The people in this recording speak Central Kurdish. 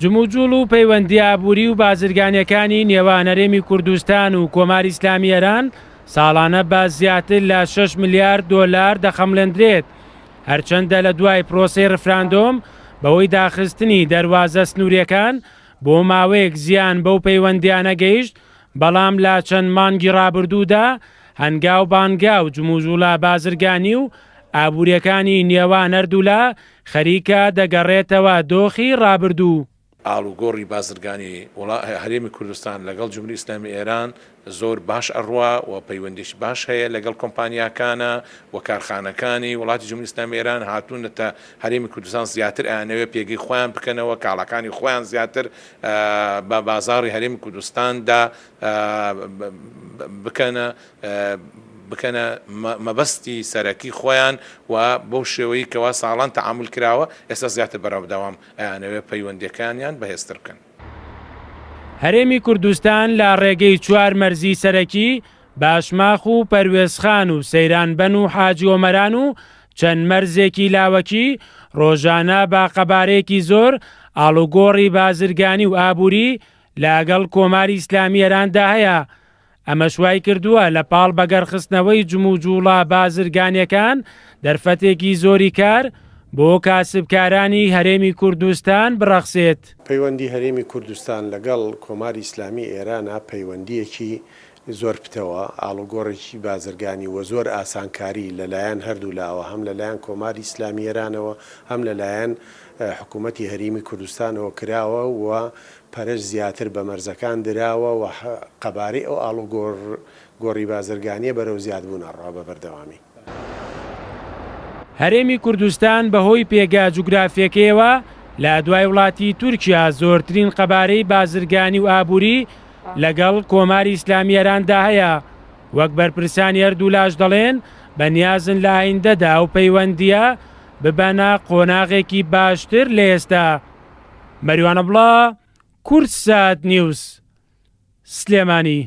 جموجوڵ و پەیوەندییە ئابووری و بازرگانییەکانی نێوان هەرێمی کوردستان و کۆماری ئیسلامی ئێران ساڵانە بە زیاتر لە شەش ملیار دۆلار دەخەمڵێندرێت، هەرچەندە لە دوای پرۆسەی ڕفراندۆم بەهۆی داخستنی دەروازە سنوورییەکان بۆ ماوەیەک زیان بەو پەیوەندییانە گەیشت، بەڵام لە چەند مانگی ڕابردوودا هەنگاو بانگاو جموجوڵە بازرگانی و ئابوورییەکانی نێوان هەردوولا خەریکە دەگەڕێتەوە دۆخی ڕابردوو. ئاڵوگۆڕی بازرگانی هەرێمی کوردستان لەگەڵ جمهوری ئیسلامی ئێران زۆر باش ئەڕوا و پەیوەندیی باش هەیە لەگەڵ کۆمپانیاکانە و کارخانەکانی وڵاتی جمهوری ئیسلامی ئێران هاتوونەتە هەرێمی کوردستان زیاتر ئەیانەوێ پێگەی خۆیان بکەنەوە کاڵاکانی خۆیان زیاتر بە بازاڕی هەرێمی کوردستاندا بکەنە بکەنە مەبەستی سەرەکی خۆیان و بەو شێوەی کەوا ساڵان تەعامول کراوە ئێستا زیاتر بەرەودەوام ئەیانەوێ پەیوەندیەکانیان بەهێزتر بکەن. هەرێمی کوردستان لە ڕێگەی چوار مەرزی سەرەکی، باشماخ و پەروێزخان و سەیرانبەن و حاجی ئۆمەران و چەند مەرزێکی لاوەکی، ڕۆژانە بە قەبارەیەکی زۆر ئاڵوگۆڕی بازرگانی و ئابووری لەگەڵ کۆماری ئیسلامی ئێراندا هەیە، ئەمەش وایکردووە لە پاڵ بەگەڕخستنەوەی جموجوڵە بازرگانیەکان دەرفەتێکی زۆری کار بۆ کاسبکارانی هەرێمی کوردستان بڕەخسێت. پەیوەندی هەرێمی کوردستان لەگەڵ کۆماری ئیسلامی ئێرانا پەیوەندییەکی زۆر پتەوە، ئاڵوگۆڕێکی بازرگانی و زۆر ئاسانکاری لە لایەن هەردوو لاوە هەم لە لایەن کۆماری ئیسلامی ئێرانەوە هەم لە لایەن حکوومەتی هەریمی کوردستانەوە کراوە و پەرەش زیاتر بە مەرزەکان دراوە و قەبارەی ئەو ئاڵوگۆڕی بازرگانییە بەرەو زیادبوون ئەڕوا بە بەردەوامی. هەرێمی کوردستان بەهۆی پێگە جوگرافیەکەیەوە لە دوای وڵاتی تورکیا زۆرترین قەبارەی بازرگانی و ئابووری لەگەڵ کۆماری ئیسلامی ئێراندا هەیە، وەک بەرپرسانی هەردوولاش دەڵێن بەنیازن لە ئایندەدا ئەو پەیوەندییە ببەنە قۆناغێکی باشتر لە ئێستا. مەریوان عەبدوڵا، کوردسات نیوز، سلێمانی.